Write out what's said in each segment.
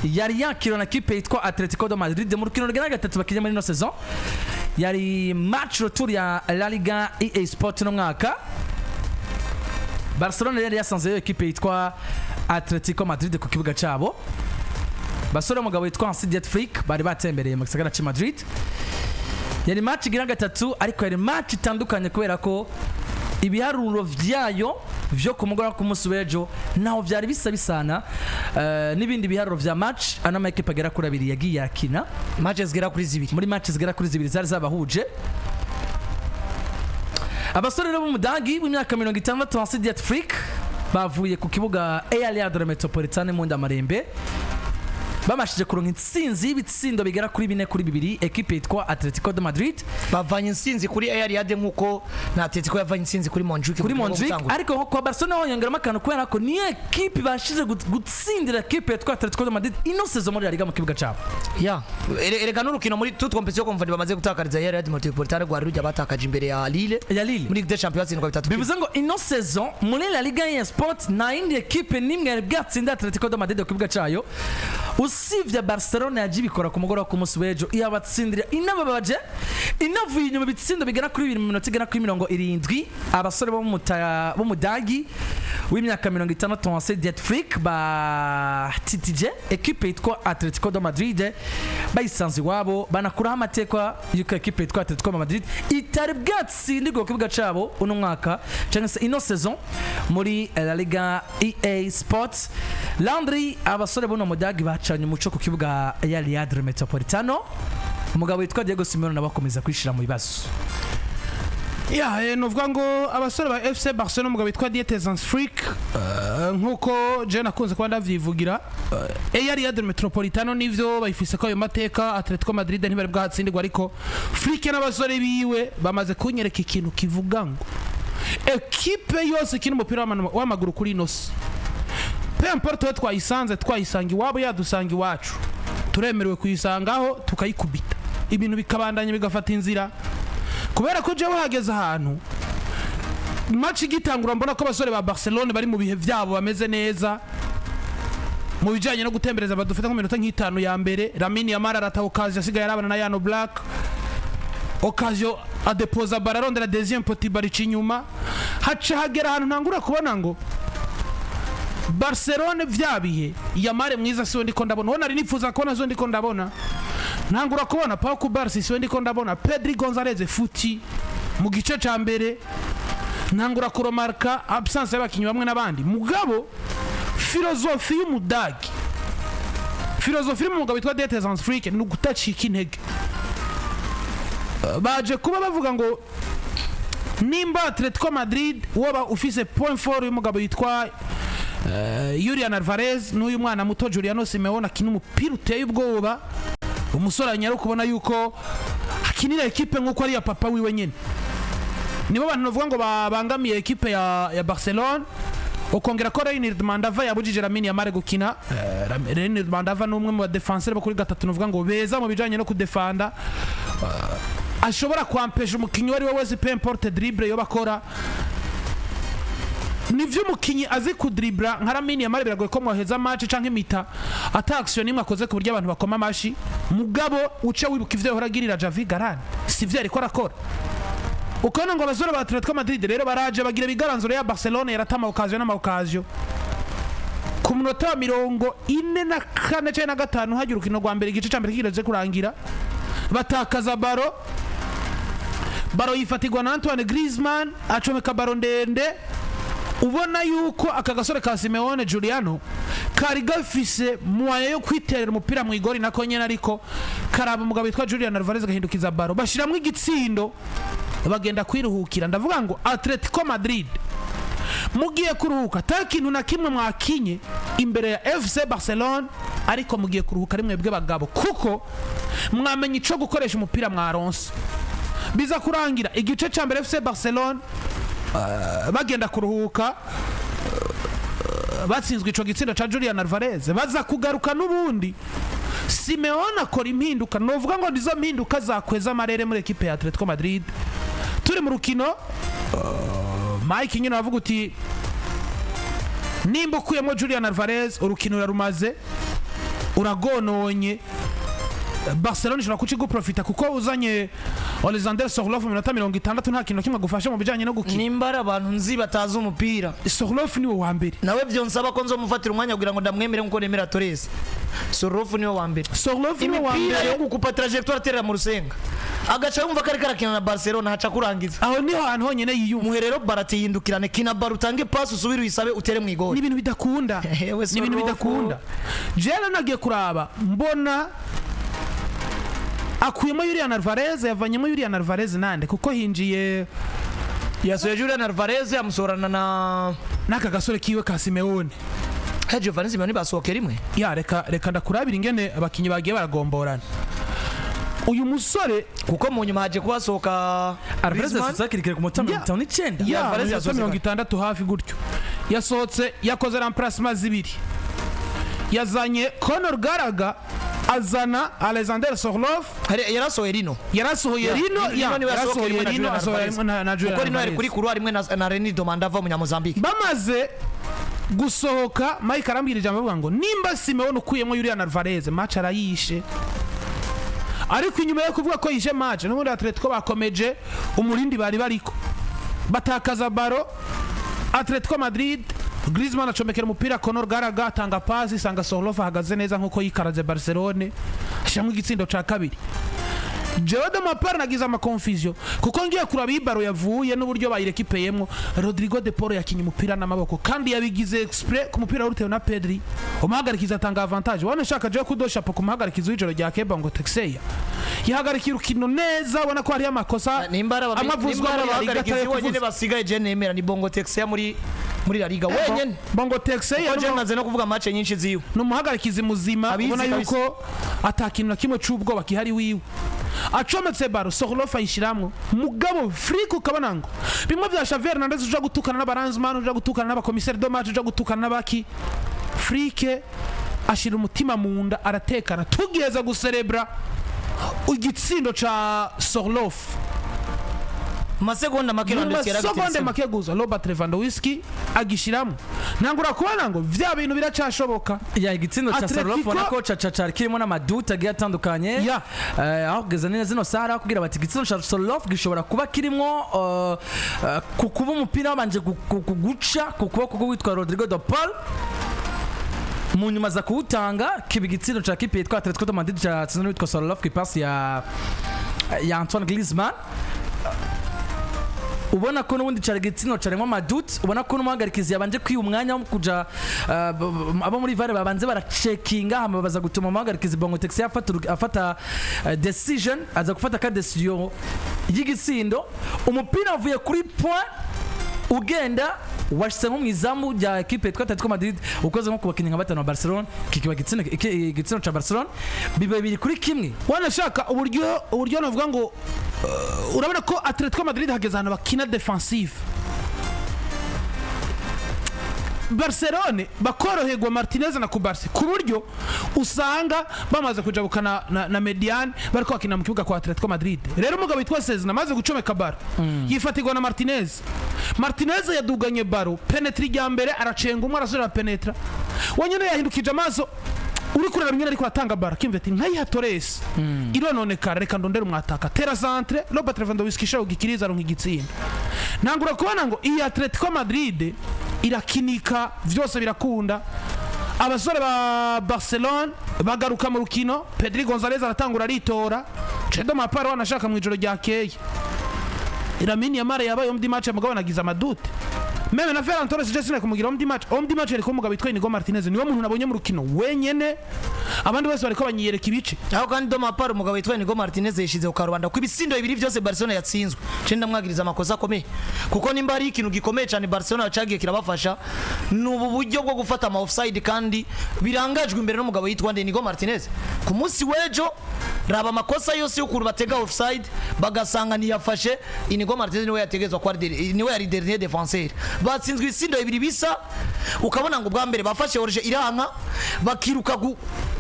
Yari yakiriwe na kipe yitwa Atletico de Madrid mu rukino rugera gatatu bakinye muri ino saison. Yari match retour ya La Liga EA Sport no mwaka. Barcelona yari yasanzeyo ekipe yitwa Atletico Madrid ku kibuga cyabo. Basore, umugabo witwa Hansi Dieter Flick bari batembereye mu gisagara cy'i Madrid. Yari match igira gatatu, ariko yari match itandukanye kubera ko ibiharuro vyayo vyo ku mugoroba ku munsi w'ejo naho vyari bisa bisana n'ibindi biharuro vya match ano makipe agera kuri abiri yagiye akina. Match zigera kuri zibiri. Muri match zigera kuri zibiri zari zabahuje. Abasore rero b'Umudagi w'imyaka 60 Hansi Dieter Flick bavuye ku kibuga Air Riyadh Metropolitane mu Ndamarembe bamashije kuronka intsinzi y'ibitsindo bigera kuri 4-2 ekipe yitwa Atletico de Madrid. Bavanye intsinzi kuri Air Riyadh nkuko na Atletico yavanye intsinzi kuri Montjuic. Kuri mu rukino rwo Montjuic. gutangura. Ariko nko kwa Barcelona honyongeramo akantu kubera ko niyo ekipe ibashije gutsindira ekipe yitwa Atletico de Madrid ino saison muri La Liga mu kibuga cyabo. Ya, erega n'urukino muri toutes compétitions confondues bamaze gutakariza Air Riyadh Metropolitano rwari rujya batakaje imbere ya Lille. Ya Lille. Muri Ligue des Champions batsindwa 3. Bivuze ngo ino saison muri La Liga ya Sport nta yindi ekipe n'imwe yari bwatsinda Atletico de Madrid ku kibuga cyayo usibye Barcelona. Yaje ibikora ku mugoroba ku munsi w'ejo, iyabatsindira inababaje, inavuye inyuma ibitsindo bigera kuri bibiri mu minota igera kuri 70. Abasore b'Umudagi w'imyaka 60 Hansi Dieter Flick batitije ekipe yitwa Atletico de Madrid bayisanze iwabo, banakuraho amateka y'uko ekipe yitwa Atletico de Madrid itari bwatsindirwe ku kibuga cyabo uno mwaka cyangwa se ino saison muri La Liga EA Sports. Landry, abasore b'uno Mudagi bacanye umuco ku kibuga ya Riyadh Metropolitano. Umugabo witwa Diego Simeone nawe akomeza kwishira mu bibazo. Ya, nuvuga ngo abasore ba FC Barcelona, umugabo witwa Dieter Flick, nkuko je nakunze kuba ndavyivugira, Air Riyadh Metropolitano nivyo bayifise ko ayo mateka, Atletico Madrid ntibari bwahatsindirwa, ariko Flick n'abasore biwe bamaze kunyereka ikintu kivuga ngo ekipe yose ikina umupira w'amaguru kuri ino si, peu importe aho twayisanze, twayisanga iwabo, yadusanga iwacu, turemerewe kuyisangaho tukayikubita, ibintu bikabandanya bigafata inzira. Kubera ko jewe hageze ahantu match igitangura mbona ko abasore ba Barcelone bari mu bihe vyabo, bameze neza mu bijanye no gutembereza. Badufata nko minota nk'itanu ya mbere, Lamine Yamal arata occasion, asigaye arabana na Jan Oblak, occasion adepoza bara arondera deuxième poteau, barica inyuma. Haca hagera ahantu ntangura kubona ngo Barcelone vya bihe Yamal mwiza siwe ndiko ndabona, uwo nari nifuza kubona siwe ndiko ndabona. Ntangura kubona Pau Cubarsi siwe ndiko ndabona, Pedri Gonzalez futi mu gice ca mbere. Ntangura kuromarka absence y'abakinyi bamwe n'abandi. Mugabo philosophie y'Umudagi, philosophie y'umugabo witwa Dieter Hans Flick ni ugutacika intege. Baje kuba bavuga ngo nimba Atletico Madrid woba ufise point fort y'umugabo yitwa Julian Alvarez n'uyu mwana muto Giuliano Simeone akina umupira uteye ubwoba, umusore anyara kubona yuko akinira ekipe nk'uko ari iya papa wiwe nyine, nibo bantu bavuga ngo babangamiye ekipe ya Barcelone. Ukongera ko Reinhard Mandava yabujije Lamine Yamal gukina. Reinhard Mandava ni umwe mu badefenseur bo kuri gatatu nuvuga ngo beza mu bijanye no kudefanda, ashobora kwampesha umukinyi uwo ari we wese, peu importe dribble yo bakora. Nivyo, umukinyi azi kudribla nka Lamine Yamal biragoye ko mwoheza match canke imita ata action nimwe akoze ku buryo abantu bakoma amashi. Mugabo uce wibuka ivyo yahora agirira Javi Galán, sivyo yariko arakora. Ukabona ngo abasore ba Atletico Madrid rero baraje bagira ibigaranzuro ya Barcelona, yaratama occasion n'ama occasion. Ku munota wa 44 canke na gatanu hagira urukino rwa mbere, igice ca mbere kigeze kurangira, batakaza ballon. Ballon yifatirwa na Antoine Griezmann, acomeka ballon ndende. Ubona yuko aka gasore ka Simeone Giuliano kari gafise moyen yo kwiterera umupira mu igori nako nyene, ariko karaba umugabo witwa Julian Alvarez gahindukiza ballon, bashiramwo igitsindo, bagenda kwiruhukira. Ndavuga ngo Atletico Madrid mugiye kuruhuka ta kintu na kimwe mwakinye imbere ya FC Barcelone, ariko mugiye kuruhuka ari mwebwe bagabo, kuko mwamenye ico gukoresha umupira mwaronse. Biza kurangira igice ca mbere FC Barcelone bagenda kuruhuka batsinzwe ico gitsindo ca Julian Alvarez. Baza kugaruka n'ubundi Simeone akora impinduka, novuga ngo nizo mpinduka zakweza amarere muri ekipe ya Atletico Madrid. Turi mu rukino, Mike nyine aravuga uti nimba ukuyemo Julian Alvarez urukino urarumaze. Uragononye. Barcelona ishobora kuciguprofita kuko uzanye Alexander Sorloth mu minota 60, nta kintu na kimwe agufasha mu bijanye no gukina. Nimba ari abantu nzi batazi umupira, Sorloth niwe wa mbere. Nawe byonsaba ko nzomufatira umwanya kugira ngo ndamwemere nkuko nemera Torres. Sorloth niwe wa mbere. Sorloth niwe wa Imipira mbere. yo gukupa trajectoire, aterera mu rusenga, agaca yumva ko ariko arakina na Barcelona, haca kurangiza. Aho niho hantu honyine yiyumva. Muhe rero barati, yindukirane, kina baro, utange pass, usubire uyisabe, utere mu Ni igori. ibintu bidakunda. Ewe, Ni ibintu Sorloth. bidakunda. Jewe nagiye kuraba mbona akuyemo Julian Alvarez, yavanyemo Julian Alvarez nande? Kuko hinjiye Yasohoye Julian Alvarez, amusohorana na n'aka gasore kiwe ka Simeone. Hey, Giovanni Simeone basohoke rimwe. Ya, reka ndakurabira ingene abakinyi bagiye baragomborana uyu musore. Kuko mu nyuma haje kuhasohoka Alvarez Griezmann. yasohotse hakiri kare ku munota 59. Ya, Alvarez minota yasohotse 60 hafi gutyo yasohotse, yakoze remplacement zibiri: yazanye Conor Gallagher, azana Alexander Sorloth. Yarasohoye Rino. Yarasohoye Rino. Rino Ya, niwe yasohoye yarasohoye rimwe na Rino, Julian asohora Alvarez. rimwe na Julian Kuko Rino yari Alvarez. kuri couloir rimwe na Reni Domanda ava Munyamozambique. Bamaze gusohoka, Mike arambwira ijambo avuga ngo nimba Simeone ukuyemo Julian Alvarez, match arayishe. Ariko inyuma yo kuvuga ko yishe match, n'ubundi Atletico bakomeje umurindi bari bariko, batakaza baro Atletico Madrid. Griezmann acomekera umupira Conor Gallagher, atanga pasi, isanga Sorloth ahagaze neza nkuko yikaraze Barcelone, ashyiramo igitsindo ca kabiri. Jewe de ma part nagize ama confusion kuko ngiye kuraba iyi baro yavuye n'uburyo bayirekipeyemwo. Rodrigo de Paul yakinye umupira n'amaboko kandi yabigize exprès ku mupira wari utewe na Pedri. Umuhagarikizi atanga avantage. Wana shaka jewe kudosha po kumuhagarikizi w'ijoro rya Keba ngo Texeya yahagarikiye urukino neza, ubona ko hariyo amakosa Nimba ari amwe avuzwa nimba ari muri La Liga abahagarikizi atari bonyine kuvuza. basigaye je nemera ni Bongo Texia muri La Liga wenyene. Bongo Texeya Kuko je maze no kuvuga match nyinshi ziwe. Ni umuhagarikizi muzima. Abizi Ubona kabisa. yuko ata kintu na kimwe c'ubwoba kihari wiwe. Acometse baro, Sorloth ayishiramwo, mugabo Flick ukabona ngo bimwe vya Xavi Hernandez, uja gutukana n'abaranzman, uja gutukana n'abakomiseri de match, uja gutukana n'abaki, Flick ashira umutima mu nda, aratekana. Tugeza guserebra igitsindo ca Sorloth, Masegonda make mu Lewandowski masegonde yaragitsinze. make gusa, Robert Lewandowski agishiramo. Ntangura kubona ngo vya bintu biracashoboka. Ya, igitsindo cha Atletico- Sorloth ubona ko ca kirimo n'amaduta agiye atandukanye. Ya. Aho kugeza neza zino sara kugira bati igitsindo cha Sorloth gishobora kuba kirimo ku kuba umupira wabanje guca ku kuboko k'uwitwa Rodrigo de Paul, mu nyuma aza kuwutanga, kiba igitsindo ca kipe yitwa Atletico de Madrid cyatsinzwe n'uwitwa Sorloth ku ipasi ya Antoine Griezmann. Ubona ko n'ubundi cari igitsina carimo amadute, ubona ko n'umuhagarikizi yabanje kwiha umwanya wo kuja abo muri VAR babanze baracekinga, hama baza gutuma umuhagarikizi Bongo Texi afata decision, aza gufata ka decision y'igitsindo. Umupira wavuye kuri point, ugenda washyize nko mu izamu rya ekipe yitwa Atletico Madrid, ukoze nko ku bakinnyi nka batanu ba Barcelona, kikiba igitsina ca Barcelona, biba 2-1. Wanashaka uburyo navuga ngo urabona ko Atletico Madrid hageze ahantu bakina defensive, Barcelone bakoroherwa, Martinez na Kubarsi, ku buryo usanga bamaze kujabukana na médiane, bariko bakina mu kibuga kwa Atletico Madrid. Rero umugabo witwa Sezina amaze gucomeka baro, yifatirwa na Martinez. Martinez yaduganye baro, penetra ijya mbere, aracenga umwe, arasubira penetra wenyine, yahindukije amaso, uri kureba nyine ariko aratanga baro, akimva ati nkayiha Torres irononekara, reka ndondere umwataka, tera centre, Robert Lewandowski ishaka gikiriza, aronka igitsinda. Ntangura kubona ngo iyi Atletico Madrid irakinika, vyose birakunda. Abasore ba Barcelone bagaruka mu rukino, Pedri Gonzalez aratangura aritora. Cedo Maparo wanashaka mu ijoro ryakeye, Lamine Yamal yabaye homme du match, mugabo nagize amadute. Même na Ferran Torres je kumugira homme du match. Homme du match ariko umugabo witwa Inigo Martinez, niwe muntu nabonye mu rukino wenyene, abandi bose bariko banyiyereka ibice. Aho kandi de ma part umugabo witwa Inigo Martinez yishize ku karubanda ko ibitsindo bibiri byose Barcelona yatsinzwe. Je ndamwagiriza amakosa akomeye kuko nimba ari ikintu gikomeye cyane Barcelona cagiye kirabafasha ni ubu buryo bwo gufata ama offside, kandi birangajwe imbere n'umugabo yitwa Inigo Martinez. Ku munsi w'ejo raba amakosa yose y'ukuntu batega offside bagasanga ntiyafashe. Inigo Martinez niwe yategezwa ko niwe yari dernier défenseur. Batsinzwe ibitsindo bibiri bisa, ukabona ngo ubwa mbere bafashe hors-jeu iranka, bakiruka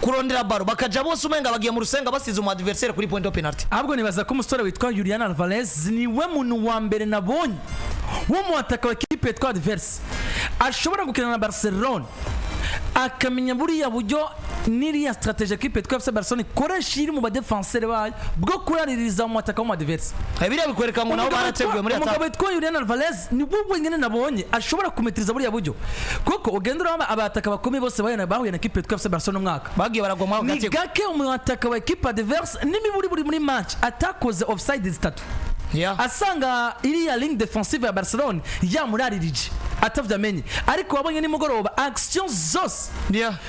kurondera baro, bakaja bose umenga bagiye mu rusenga, basize umu adversaire kuri point de penalty. Ahubwo nibaza ko umusore witwa Julian Alvarez niwe muntu wa mbere nabonye w'umuataka wa ekipe yitwa adverse ashobora gukina na Barcelona. Akamenya buriya buryo n'iriya stratégie équipe twa FC Barcelona ikoresha iri mu badéfenseurs bayo bwo kuraririza mu mataka mu adverse. Biriya bikwereka ngo nabo barateguye muri Umugabo attaque. witwa Julian Alvarez ni bwo wenyine nabonye ashobora kumetiriza buriya buryo, kuko ugenda uraba abataka bakomeye bose bahuye na équipe yitwa FC Barcelona umwaka Bagiye baragwa muri ako ni gatego. gake umwataka wa équipe adverse n'imiburi buri muri match atakoze offside zitatu, asanga iriya ligne défensive ya Barcelona yamuraririje atavyamenye. Ariko wabonye nimugoroba action zose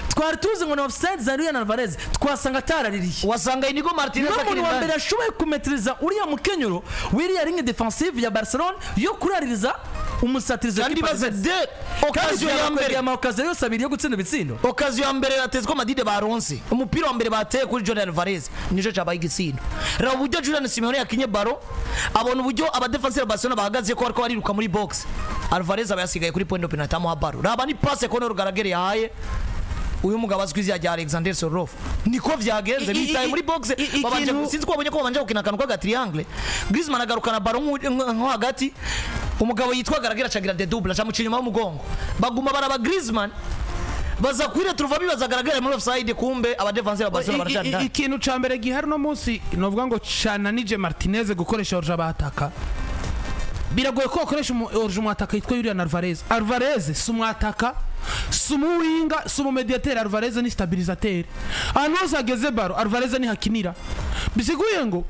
twari tuzi ngo ni offside za Julian Alvarez, twasanga ataraririye. Wasanga Inigo Martinez Niwe akiri muntu wa mbere indani. ashoboye kumetiriza uriya mukenyero w'iriya ligne défensive ya Barcelona yo kuraririza umusatirizi wa Kandi équipe baze adverse. de occasion ya mbere. Ama occasion yose abiri yo gutsinda ibitsindo. Occasion ya mbere Atletico Madrid baronse, umupira wa mbere bateye kuri Julian Alvarez, nico cabaye igitsindo. Raba uburyo Julian Simeone yakinye ballon, abona uburyo abadéfenseurs ba Barcelona bahagaze ko bariko bariruka muri box. Alvarez aba yasigaye kuri point de penalty, amuha ballon. Raba ni passe Conor Gallagher yahaye uyu mugabo azwi izina rya Alexander Sorloth. Niko vyagenze, bitaye muri box. Babanje, sinzi ko babonye ko babanje gukina akantu k'aga triangle. Griezmann agarukana ballon nko hagati, umugabo yitwa Gallagher acagira de double, aca muca inyuma y'umugongo. Baguma baraba Griezmann, baza kwire turuva bibaza Gallagher muri offside, kumbe abadéfenseurs ba Barcelona baracari indani. Ikintu ca mbere gihari uno munsi, novuga ngo cananije Martinez gukoresha hors-jeu abataka, biragoye ko wakoresha hors-jeu umwataka yitwa Julian Alvarez. Alvarez si umwataka, si umuwinga, si umumediateri. Alvarez ni stabilisateur. Ahantu hose hageze ballon, Alvarez nihakinira. Bisiguye ngo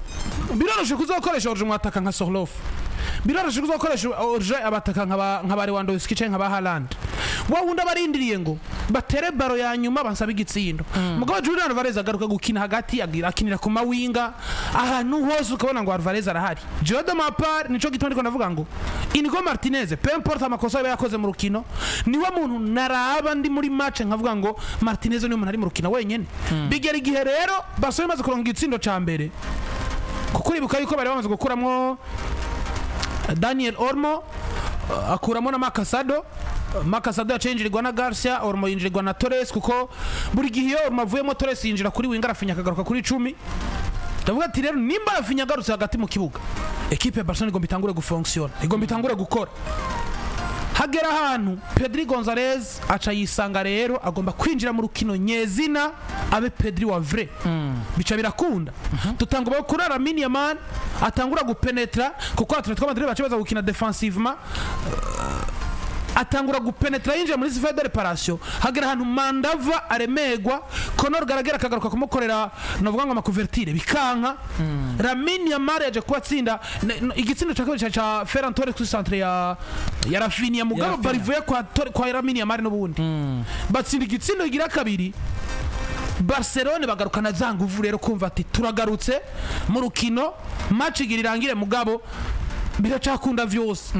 biroroshe kuzokoresha hors-jeu umwataka nka Sorloth, biroroshe kuzokoresha hors-jeu abataka nka ba Lewandowski canke nka ba Haaland, wa wundi abarindiriye ngo batere ballon ya nyuma bansaba igitsindo. Mugabo Julian Alvarez agaruka gukina hagati, akinira ku mawinga, ahantu hose ukabona ngo Alvarez arahari. Jewe de ma part, nico gituma ndiko ndavuga ngo Inigo Martinez, peu importe amakosa yaba yakoze mu rukino, niwe muntu naraba ndi muri match nkavuga ngo Martinez niwe muntu ari mu rukino wenyene. Bigera igihe rero Barcelona imaze kuronka igitsindo ca mbere, kuko uribuka yuko bari bamaze gukuramwo Daniel Olmo, akuramo na Marc Casado. Marc Casado yaciye yinjirirwa na Garcia, Olmo yinjirirwa na Torres, kuko buri gihe iyo Olmo avuyemo, Torres yinjira kuri winga, Raphinha akagaruka kuri 10. Ndavuga ati rero nimba Raphinha agarutse hagati mu kibuga, équipe ya Barcelona igomba itangure gufonctionna, igomba itangure gukora. Hagera ahantu Pedri Gonzalez aca yisanga rero agomba kwinjira mu rukino nyezina, abe Pedri wa vrai. Bica birakunda, tutangura kuri Lamine Yamal atangura gupenetra, kuko Atletico Madrid baca baza gukina défensivement. Atangura gupenetra yinjira muri surface de réparation, hagera ahantu Mandava aremegwa, Conor Gallagher akagaruka kumukorera navuga ngo amacouverture bikanka. Lamine Yamal yaje kuba atsinda igitsindo cya kabiri ca Ferran Torres kuri centre ya Raphinha, mugabo Raphinha. barivuye kwa Lamine Yamal n'ubundi batsinda igitsindo kigira kabiri. Barcelone bagarukana za nguvu rero, kumva ati turagarutse mu rukino, match igira irangire, mugabo biracakunda vyose.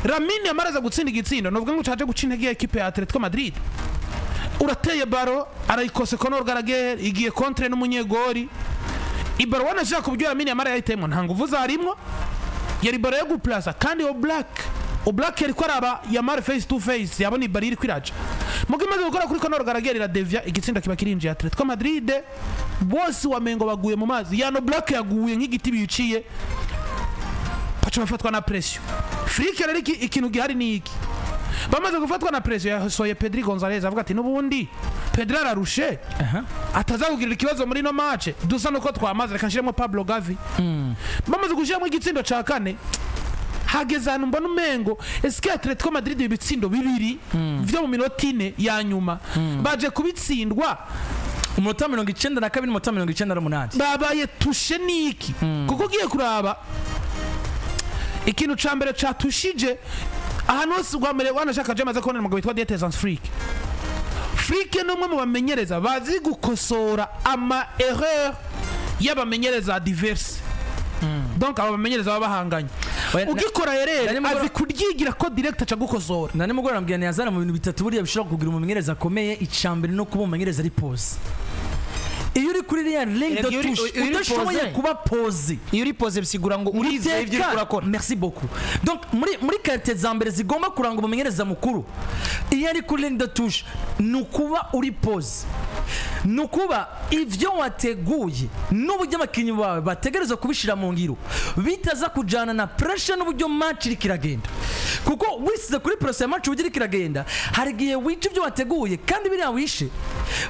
Lamine Yamal aza gutsinda igitsindo novuga ngo caje guca intege ya équipe ya Atletico Madrid. Urateye ballon, arayikose Conor Gallagher, igiye contre n'umunyegori. Iballon wanashaka ku buryo Lamine Yamal yayiteyemo nta nguvu zarimwo, yari ballon yo guplaza. Kandi Oblak yariko araba Yamal face to face, yabona iballon iriko iraja, mugo imaze gukora kuri Conor Gallagher iradevia, igitsinda kiba kirinjiye. Atletico Madrid bose wamengo baguye mu mazi. Jan Oblak yaguye nk'igiti biciye, baca bafatwa na pression. Flick rero ikintu gihari ni iki: bamaze gufatwa na pression, yasohoye Pedri Gonzalez, avuga ati n'ubundi Pedri ararushe, ataza kugirira ikibazo muri ino match, dusa nuko twamaze, reka nshiremo Pablo Gavi. Bamaze gushyiramo igitsindo ca kane, hageze ahantu mbona umengo eske Atletico Madrid ibi bitsindo bibiri vyo mu minota 4 ya nyuma baje kubitsindwa Umunota 92 n'umunota 98. Babaye touchés niki? Kuko ugiye kuraba ikintu ca mbere catushije ahantu hose, ubwa mbere wanashaka je maze kubona umugabo witwa Dieter Hans Flick. Flick ni umwe mu bamenyereza bazi gukosora ama erreur y'abamenyereza diverse, donc aba bamenyereza baba bahanganye. Oya, Ugikora erreur, azi kuryigira ko direct aca gukosora. Na nimugoroba nambwira ntiyazana mu bintu bitatu buriya bishobora kugira umumenyereza akomeye. Icambere no kuba umumenyereza ari posé. Iyo uri kuri iriya ligne de Erega iyo touche iyo uri udashoboye posé, kuba posé, iyo uri posé bisigura ngo urizeye ibyo uriko urakora. Merci beaucoup. Donc muri qualité za mbere zigomba kuranga umumenyereza mukuru iyo ari kuri ligne de touche ni ukuba uri posé, ni ukuba ibyo wateguye n'uburyo abakinnyi bawe bategerezwa kubishyira mu ngiro bitaza kujyana na pressure n'uburyo match iriko iragenda. Kuko wisize kuri pression ya match ugira kiragenda, hari igihe wica ibyo wateguye, kandi biriya wishe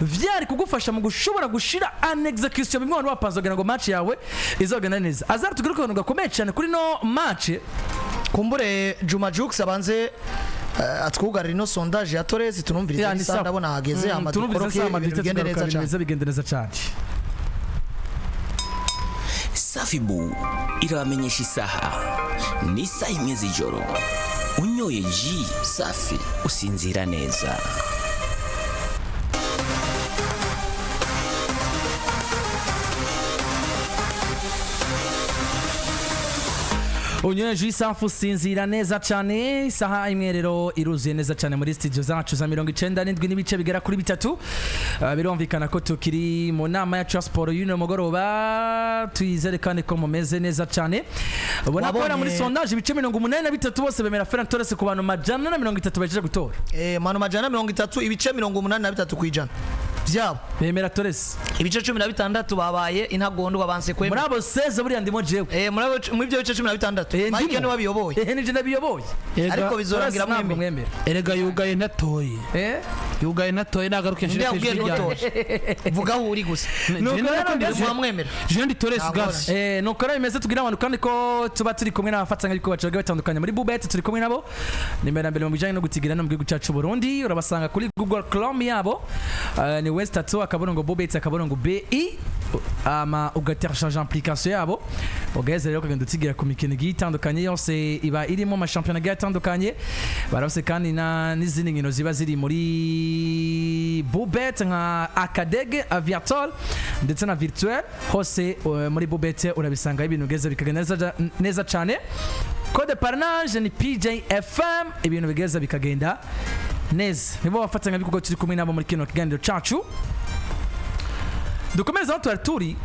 vyari kugufasha mu gushobora gushira en exécution bimwe wari wapanze kugira ngo match yawe izogenda neza. Azar, tugaruke ku kantu gakomeye cyane kuri no match. Kumbure Juma Jux abanze atwugarira ino sondage ya Torres, tunumvirize Ya, ni isaha sawa. ndabona hageze hama Tunumvirize dukoroke isaha, ibintu duhite bigende tugaruka neza cyane. Bimeze bigende neza cyane. Safibu irabamenyesha isaha ni isaha 1 z'ijoro. Unyoye ji safi usinzira neza. Unyoye jus safi usinzira neza cyane. Isaha 1 rero iruzuye neza cyane muri studio zacu za 97 n'ibice bigera kuri bitatu. Birumvikana ko tukiri mu nama yacu ya siporo y'uno mugoroba. Tuyizere kandi ko mumeze neza cyane. Ubona ko Wabonye- muri sondage ibice 83 bose bemera Ferran Torres ku bantu 130 bahejeje gutora. Manu 130, ibice 83% byabo bemera Torres. Ibice 16 babaye intagondwa, banse Muri kwemera. Abo 16 buriya ndimo jewe. Muri ibyo bice 16, Ndimo. Mike niwe wabiyoboye. Nije ndabiyoboye. Ariko bizorangira Torres ntabwo mwemeye. mwemera. Erega yugaye ntatoye. Yugaye ntatoye, nagaruke Undi nshire ku yakubwiye ijwi ryanjye. ntutoshe, vuga aho uri gusa. Nuko rero mbese- Wamwemera. Jean de Torres Ntabwo Gas. Nuko rero bimeze, tugira abantu kandi ko tuba turi kumwe n'abafatanyabikorwa bacu bagiye batandukanye muri Bubet. Turi kumwe nabo nimero ya mbere mu bijyanye no gutigira no mu gihugu cyacu Burundi. Urabasanga kuri Google Chrome yabo, ni West 3 akaburungu Bubet akaburungu BI, ama ugatercharge application yabo, ugaheza rero ukagenda utigira ku mikino igiye itandukanye yose iba irimo amashampiyona agiye atandukanye. Barafise kandi n'izindi nkino ziba ziri muri Bubet nka Akadege, Aviatol ndetse na Virtuel. Hose muri Bubet urabisangaho, ibintu bigeze bikagenda neza cyane. Code parrainage ni PJFM, ibintu bigeze bikagenda neza. Nibo bafatanyabikorwa turi kumwe nabo muri kino kiganiro cacu. Dukomereza aho twari turi.